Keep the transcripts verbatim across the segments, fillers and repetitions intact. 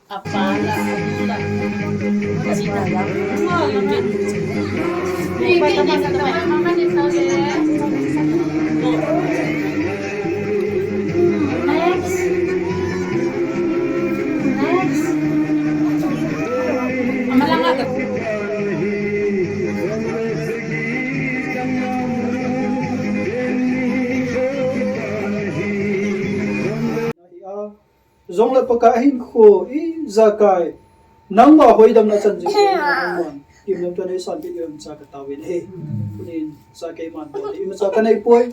Apa la, apa la. Next. Next. Amalanga ka. Jongle Pakai hinkho ijakai nangma hoidamna chan jing nangman kimnam tah nei sanpeh ding cha kataovin ahi. Tunin cha keiman bol imacha kaneipoi.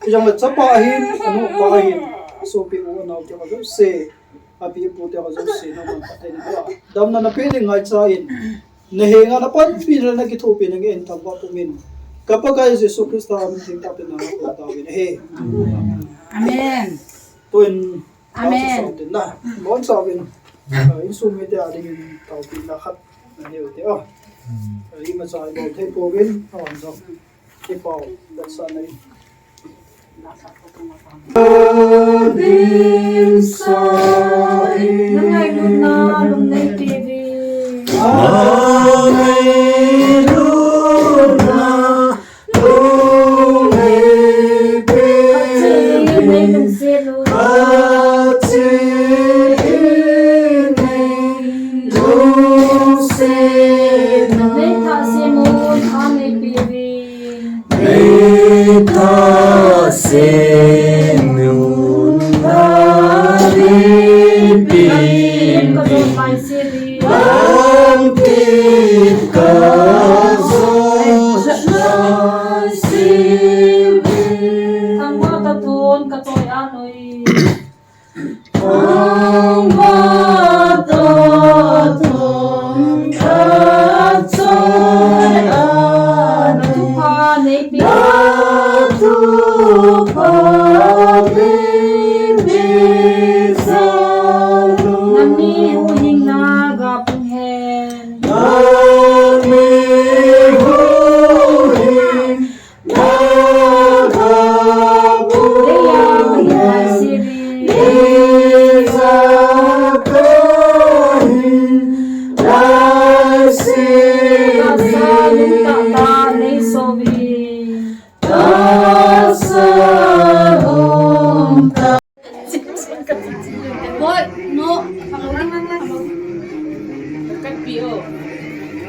Jongle chapa ahin, anupa ahin, asopi u anao te ho jouse, api apu te ho jouse nangman phatthei nabol a, damna napeh ding ngaicha in, nahenga napanpi le nakithopi nangin thangvah pumin, ka Pakai Jesu Christa min thengtah pen a kataovin ahi. Amen. Tuin Amen. Bonchauvin, ah, insung mite a dingin taopina khat nahiu te o. Ah, imacha ibol thei pouvin, awan jong kipah vetsahna in. Nangailutna lungneipeh uvin. Boy, no. Cut pi o.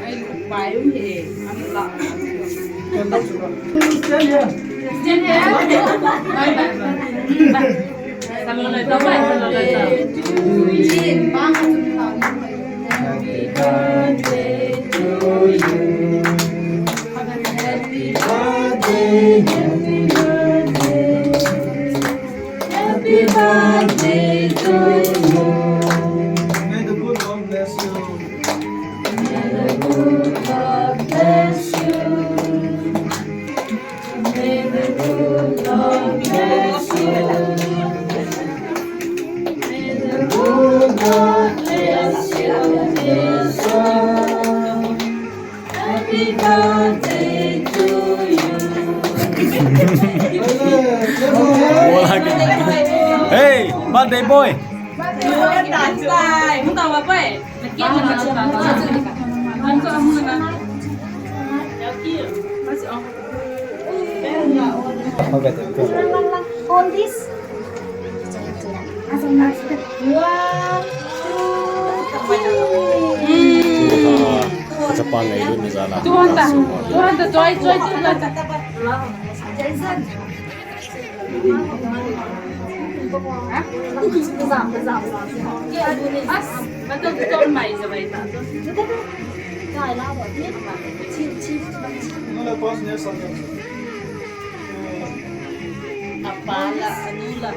Ai, pai um he. Am la. Stand here. Stand here. Bye, bye, bye. Bye. Salam alaikum. Bye, salam alaikum. Happy birthday to you. Happy birthday, happy birthday. Happy birthday to you. May the good Lord bless you. May the good Lord bless you. May the good Lord bless you. May the good Lord bless you, dear son. Happy birthday to you. Hey, birthday boy. Hold this. One, two, three. Japan ngai lu ni jala. Tuhon ta. Tuhon ta, joy, joy, tuhon ta. As, mata tu mai jabai ta. Apa la, anu la.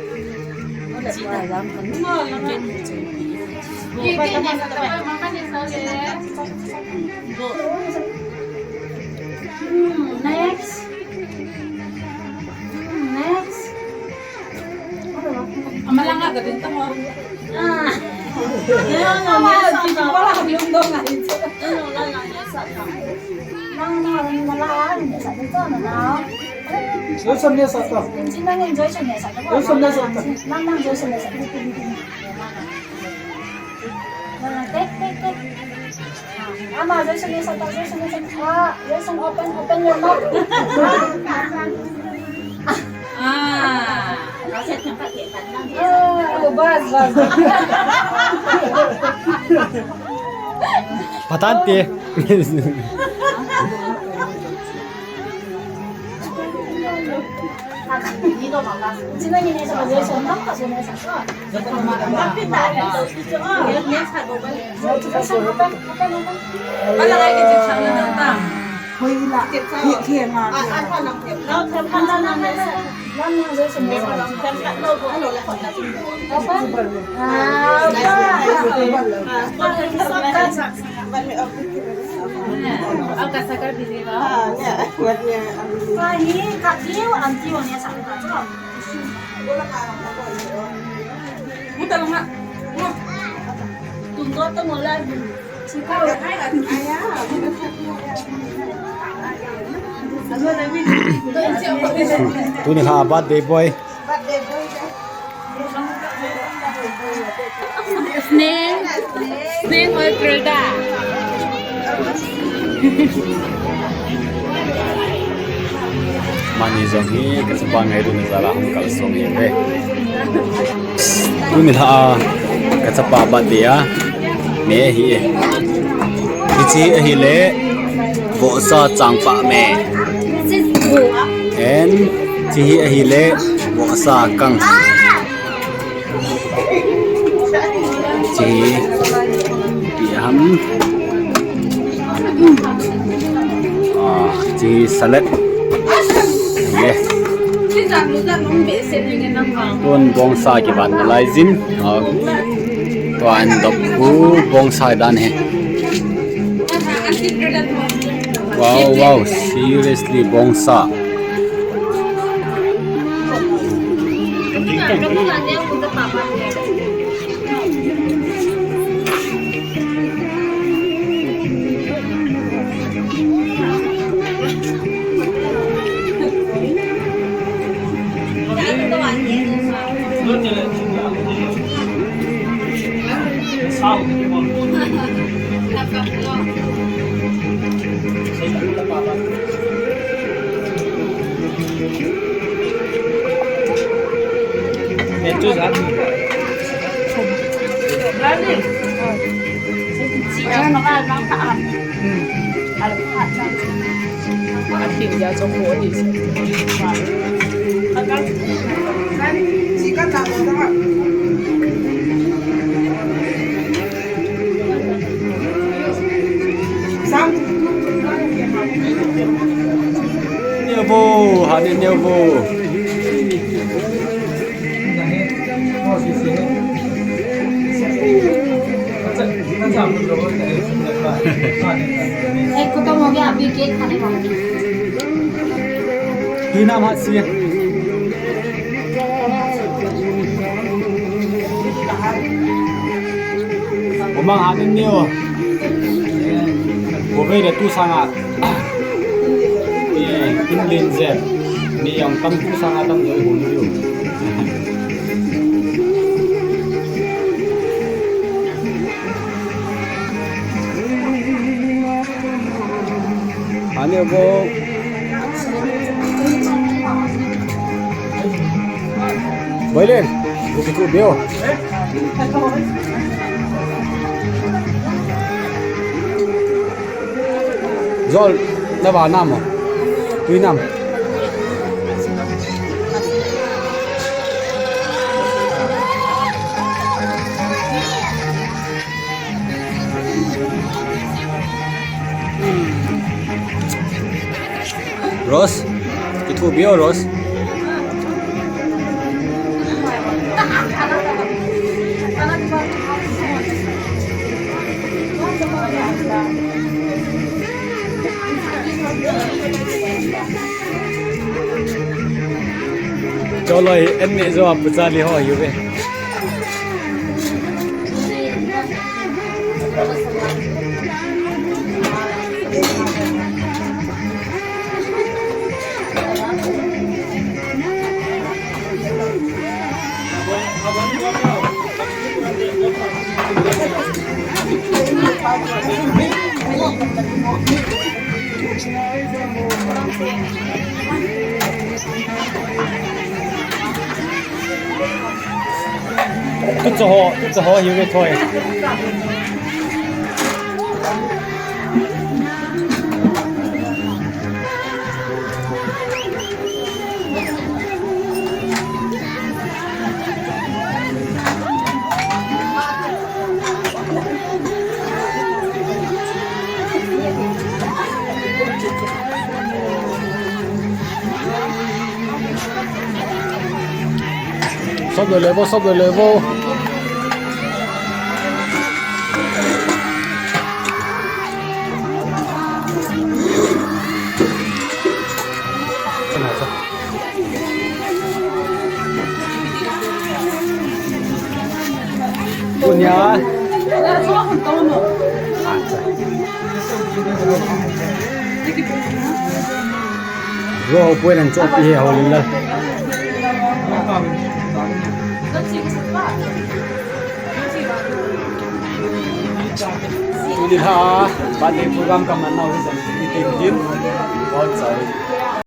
Hmm, next. Hmm, next. Amalanga ka din tamo. Ah. Joyson ne sa ta. Joyson ne sa ta. Joyson ne sa ta. Ama, Jason, Jason, Jason, Jason. Ah, Jason, open, open your mouth. Ah, oh, bas, bas, bas. Patante. Tuni ha birthday boy. Sneng, sneng hoi kreda. Mani jong hi kachapa ngailutna jal a hung kalsong hi ve. Tuni lha a kachapa birthday a me hi e. Hiche ahile vohsa changpah me. And hiche hi ahile vohsa kang. Hiche hi ipi ham. Ah, hiche hi salad. Ye. Tun bongsa kiban nalai jin. Ah, tuan dop u bongsa dan hi. Wow, wow, seriously bongsa. Neo vo, ha ne neo vo. एक खत्म हो गया, अभी केक खाने वाले हैं। Hinam hat si. Umang hat ni o. Bovei de tu sanga. Ye, tin lin je. Ni yang tam tu sanga tam joi hun ju. Ani bo. Boilen, bukit ku bio. Jol, na ba nam o? Tui nam. Rose, kithu bio, Rose. Choloi, en ne jo apu chali ho hiuve. Tucha ho, tucha ho, hiu ve thoi. Sop le le vo, sop le le vo. Punya. Ro poi nan chop pi he ho lila. Tuni ha, birthday program ka man nau hi jan ti tin tin. Bon chai.